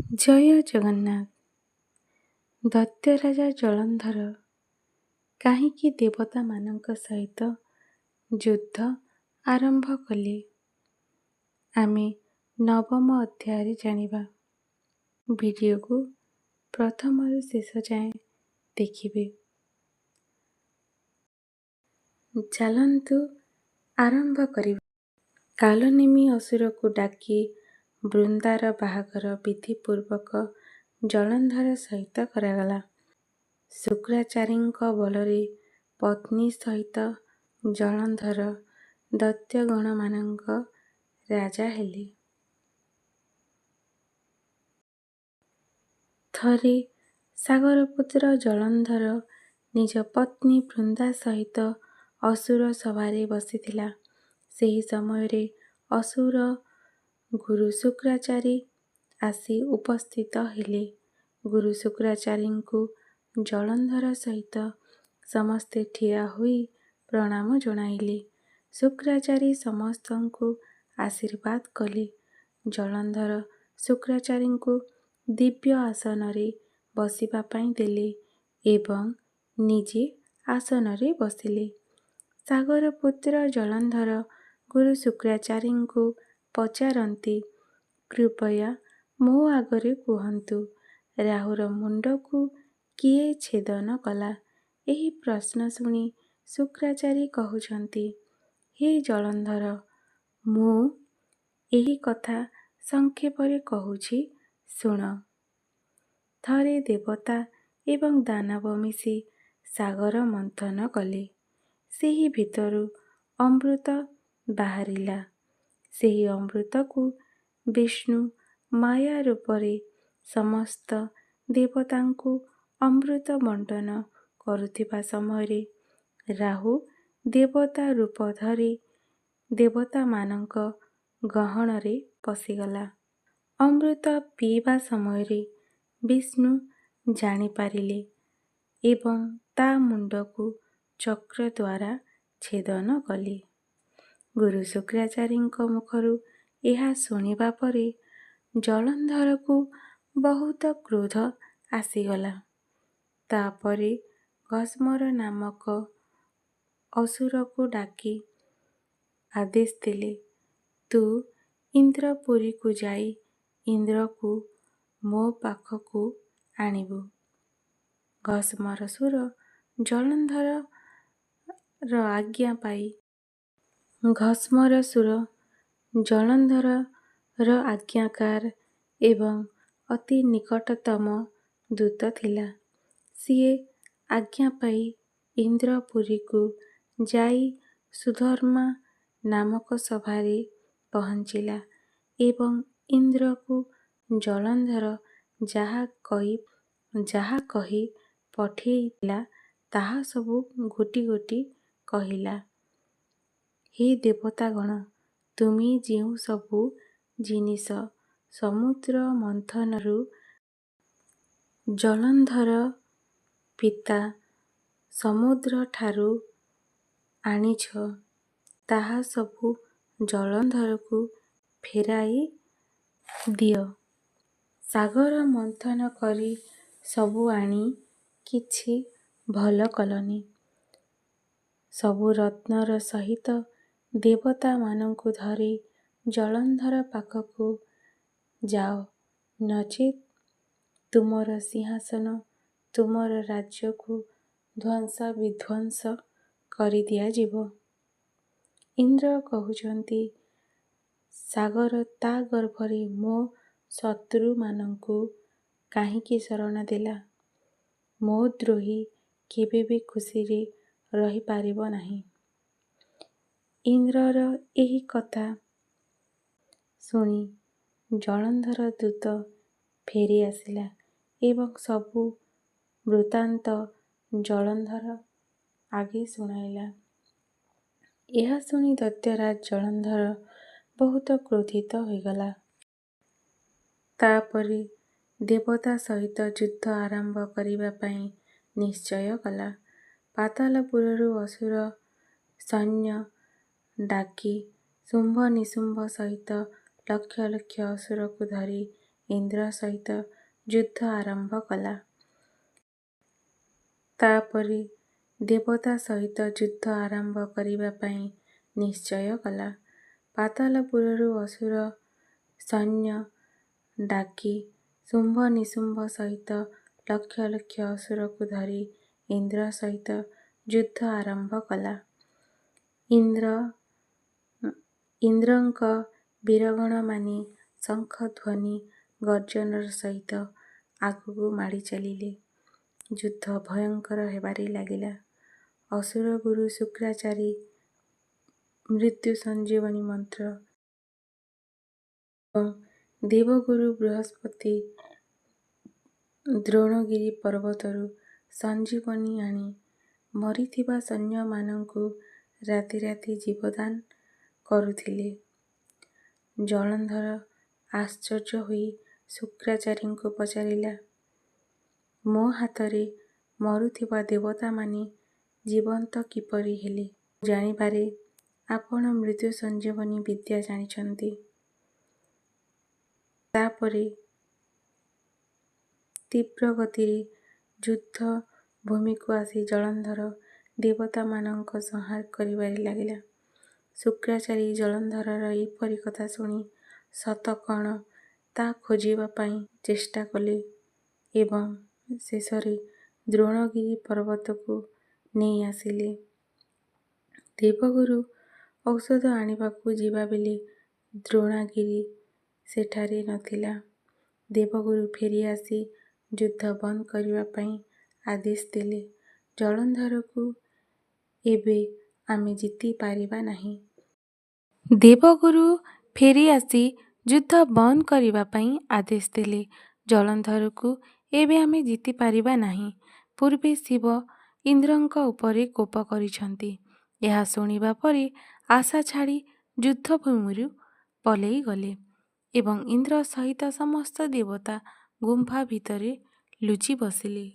ଜୟ ଜଗନ୍ନାଥ। ଦୈତ୍ୟରାଜା ଜଳନ୍ଧର କାହିଁକି ଦେବତାମାନଙ୍କ ସହିତ ଯୁଦ୍ଧ ଆରମ୍ଭ କଲେ, ଆମେ ନବମ ଅଧ୍ୟାୟରେ ଜାଣିବା। ଭିଡ଼ିଓକୁ ପ୍ରଥମରୁ ଶେଷ ଯାଏଁ ଦେଖିବେ। ଚାଲନ୍ତୁ ଆରମ୍ଭ କରିବା। କାଲନେମି ଅସୁରକୁ ଡାକି ବୃନ୍ଦାର ବାହାଘର ବିଧିପୂର୍ବକ ଜଳନ୍ଧର ସହିତ କରାଗଲା। ଶୁକ୍ରାଚାରୀଙ୍କ ବଳରେ ପତ୍ନୀ ସହିତ ଜଳନ୍ଧର ଦୈତ୍ୟଗଣମାନଙ୍କ ରାଜା ହେଲେ। ଥରେ ସାଗରପୁତ୍ର ଜଳନ୍ଧର ନିଜ ପତ୍ନୀ ବୃନ୍ଦା ସହିତ ଅସୁର ସଭାରେ ବସିଥିଲା। ସେହି ସମୟରେ ଅସୁର ଗୁରୁ ଶୁକ୍ରାଚାରୀ ଆସି ଉପସ୍ଥିତ ହେଲେ। ଗୁରୁ ଶୁକ୍ରାଚାରୀଙ୍କୁ ଜଳନ୍ଧର ସହିତ ସମସ୍ତେ ଠିଆ ହୋଇ ପ୍ରଣାମ ଜଣାଇଲେ। ଶୁକ୍ରାଚାରୀ ସମସ୍ତଙ୍କୁ ଆଶୀର୍ବାଦ କଲେ। ଜଳନ୍ଧର ଶୁକ୍ରାଚାରୀଙ୍କୁ ଦିବ୍ୟ ଆସନରେ ବସିବା ପାଇଁ ଦେଲେ ଏବଂ ନିଜେ ଆସନରେ ବସିଲେ। ସାଗରପୁତ୍ର ଜଳନ୍ଧର ଗୁରୁ ଶୁକ୍ରାଚାରୀଙ୍କୁ ପଚାରନ୍ତି, କୃପୟା ମୋ ଆଗରେ କୁହନ୍ତୁ, ରାହୁର ମୁଣ୍ଡକୁ କିଏ ଛେଦନ କଲା? ଏହି ପ୍ରଶ୍ନ ଶୁଣି ଶୁକ୍ରାଚାରୀ କହୁଛନ୍ତି, ହେ ଜଳନ୍ଧର, ମୁଁ ଏହି କଥା ସଂକ୍ଷେପରେ କହୁଛି, ଶୁଣ। ଥରେ ଦେବତା ଏବଂ ଦାନବ ମିଶି ସାଗର ମନ୍ଥନ କଲେ। ସେହି ଭିତରୁ ଅମୃତ ବାହାରିଲା। ସେହି ଅମୃତକୁ ବିଷ୍ଣୁ ମାୟା ରୂପରେ ସମସ୍ତ ଦେବତାଙ୍କୁ ଅମୃତ ବଣ୍ଟନ କରୁଥିବା ସମୟରେ ରାହୁ ଦେବତା ରୂପ ଧରି ଦେବତାମାନଙ୍କ ଗହଣରେ ପଶିଗଲା। ଅମୃତ ପିଇବା ସମୟରେ ବିଷ୍ଣୁ ଜାଣିପାରିଲେ ଏବଂ ତା ମୁଣ୍ଡକୁ ଚକ୍ର ଦ୍ୱାରା ଛେଦନ କଲେ। ଗୁରୁ ଶୁକ୍ରାଚାରୀଙ୍କ ମୁଖରୁ ଏହା ଶୁଣିବା ପରେ ଜଳନ୍ଧରକୁ ବହୁତ କ୍ରୋଧ ଆସିଗଲା। ତାପରେ ଘସ୍ମର ନାମକ ଅସୁରକୁ ଡାକି ଆଦେଶ ଦେଲେ, ତୁ ଇନ୍ଦ୍ରପୁରୀକୁ ଯାଇ ଇନ୍ଦ୍ରକୁ ମୋ ପାଖକୁ ଆଣିବୁ। ଘସ୍ମରସୁର ଜଳନ୍ଧରର ଆଜ୍ଞା ପାଇ ଘସ୍ମରସୁର ଜଳନ୍ଧରର ଆଜ୍ଞାକାର ଏବଂ ଅତି ନିକଟତମ ଦୂତ ଥିଲା। ସିଏ ଆଜ୍ଞା ପାଇ ଇନ୍ଦ୍ରପୁରୀକୁ ଯାଇ ସୁଧର୍ମା ନାମକ ସଭାରେ ପହଞ୍ଚିଲା ଏବଂ ଇନ୍ଦ୍ରକୁ ଜଳନ୍ଧର ଯାହା କହି ପଠେଇଥିଲା, ତାହା ସବୁ ଗୋଟି ଗୋଟି କହିଲା। ହେ ଦେବତାଗଣ, ତୁମେ ଯେଉଁ ସବୁ ଜିନିଷ ସମୁଦ୍ର ମନ୍ଥନରୁ ଜଳନ୍ଧର ପିତା ସମୁଦ୍ରଠାରୁ ଆଣିଛ, ତାହା ସବୁ ଜଳନ୍ଧରକୁ ଫେରାଇ ଦିଅ। ସାଗର ମନ୍ଥନ କରି ସବୁ ଆଣି କିଛି ଭଲ କଲନି। ସବୁ ରତ୍ନର ସହିତ ଦେବତାମାନଙ୍କୁ ଧରି ଜଳନ୍ଧର ପାଖକୁ ଯାଅ, ନଚେତ୍ ତୁମର ସିଂହାସନ, ତୁମର ରାଜ୍ୟକୁ ଧ୍ୱଂସ ବିଧ୍ୱଂସ କରିଦିଆଯିବ। ଇନ୍ଦ୍ର କହୁଛନ୍ତି, ସାଗର ତା ଗର୍ଭରେ ମୋ ଶତ୍ରୁମାନଙ୍କୁ କାହିଁକି ଶରଣ ଦେଲା? ମୋ ଦ୍ରୋହୀ କେବେବି ଖୁସିରେ ରହିପାରିବ ନାହିଁ। ଇନ୍ଦ୍ରର ଏହି କଥା ଶୁଣି ଜଳନ୍ଧର ଦୂତ ଫେରିଆସିଲା ଏବଂ ସବୁ ବୃତ୍ତାନ୍ତ ଜଳନ୍ଧର ଆଗେ ଶୁଣାଇଲା। ଏହା ଶୁଣି ଦୈତ୍ୟରାଜ ଜଳନ୍ଧର ବହୁତ କ୍ରୋଧିତ ହୋଇଗଲା। ତାପରେ ଦେବତା ସହିତ ଯୁଦ୍ଧ ଆରମ୍ଭ କରିବା ପାଇଁ ନିଶ୍ଚୟ କଲା। ପାତାଳପୁରରୁ ଅସୁର ସୈନ୍ୟ ଡାକି ଶୁମ୍ଭ ନିଶୁମ୍ଭ ସହିତ ଲକ୍ଷ ଲକ୍ଷ ଅସୁରକୁ ଧରି ଇନ୍ଦ୍ର ସହିତ ଯୁଦ୍ଧ ଆରମ୍ଭ କଲା। ତା'ପରେ ଦେବତା ସହିତ ଯୁଦ୍ଧ ଆରମ୍ଭ କରିବା ପାଇଁ ନିଶ୍ଚୟ କଲା। ପାତାଳପୁରରୁ ଅସୁର ସୈନ୍ୟ ଡାକି ଶୁମ୍ଭ ନିଶୁମ୍ଭ ସହିତ ଲକ୍ଷ ଲକ୍ଷ ଅସୁରଙ୍କୁ ଧରି ଇନ୍ଦ୍ର ସହିତ ଯୁଦ୍ଧ ଆରମ୍ଭ କଲା। ଇନ୍ଦ୍ରଙ୍କ ବୀରଗଣମାନେ ଶଙ୍ଖ ଧ୍ୱନି ଗର୍ଜନର ସହିତ ଆଗକୁ ମାଡ଼ି ଚାଲିଲେ। ଯୁଦ୍ଧ ଭୟଙ୍କର ହେବାରେ ଲାଗିଲା। ଅସୁରଗୁରୁ ଶୁକ୍ରାଚାର୍ଯ୍ୟ ମୃତ୍ୟୁ ସଞ୍ଜୀବନୀ ମନ୍ତ୍ର ଏବଂ ଦେବଗୁରୁ ବୃହସ୍ପତି ଦ୍ରୋଣଗିରି ପର୍ବତରୁ ସଞ୍ଜୀବନୀ ଆଣି ମରିଥିବା ସୈନ୍ୟମାନଙ୍କୁ ରାତାରାତି ଜୀବଦାନ କରୁଥିଲେ। ଜଳନ୍ଧର ଆଶ୍ଚର୍ଯ୍ୟ ହୋଇ ଶୁକ୍ରାଚାର୍ଯ୍ୟଙ୍କୁ ପଚାରିଲା, ''ମୋ ହାତରେ ମରୁଥିବା ଦେବତାମାନେ ଜୀବନ୍ତ କିପରି ହେଲେ? ମୁଁ ଜାଣିବାରେ ଆପଣ ମୃତ୍ୟୁ ସଞ୍ଜୀବନୀ ବିଦ୍ୟା ଜାଣିଛନ୍ତି। '' ତା'ପରେ ତୀବ୍ରଗତିରେ ଯୁଦ୍ଧ ଭୂମିକୁ ଆସି ଜଳନ୍ଧର ଦେବତାମାନଙ୍କ ସଂହାର କରିବାରେ ଲାଗିଲା। ଶୁକ୍ରାଚାର୍ଯ୍ୟ ଜଳନ୍ଧରର ଏପରି କଥା ଶୁଣି ସତ କ'ଣ ତା' ଖୋଜିବା ପାଇଁ ଚେଷ୍ଟା କଲେ ଏବଂ ଶେଷରେ ଦ୍ରୋଣଗିରି ପର୍ବତକୁ ନେଇ ଆସିଲେ। ଦେବଗୁରୁ ଔଷଧ ଆଣିବାକୁ ଯିବାବେଳେ ଦ୍ରୋଣଗିରି ସେଠାରେ ନଥିଲା। ଦେବଗୁରୁ ଫେରି ଆସି ଯୁଦ୍ଧ ବନ୍ଦ କରିବା ପାଇଁ ଆଦେଶ ଦେଲେ। ଜଳନ୍ଧରକୁ ଏବେ ଆମେ ଜିତି ପାରିବା ନାହିଁ। ଦେବଗୁରୁ ଫେରି ଆସି ଯୁଦ୍ଧ ବନ୍ଦ କରିବା ପାଇଁ ଆଦେଶ ଦେଲେ। ଜଳନ୍ଧରକୁ ଏବେ ଆମେ ଜିତି ପାରିବା ନାହିଁ। ପୂର୍ବେ ଶିବ ଇନ୍ଦ୍ରଙ୍କ ଉପରେ କୋପ କରିଛନ୍ତି। ଏହା ଶୁଣିବା ପରେ ଆଶା ଛାଡ଼ି ଯୁଦ୍ଧଭୂମିରୁ ପଳାଇଗଲେ ଏବଂ ଇନ୍ଦ୍ର ସହିତ ସମସ୍ତ ଦେବତା ଗୁମ୍ଫା ଭିତରେ ଲୁଚି ବସିଲେ।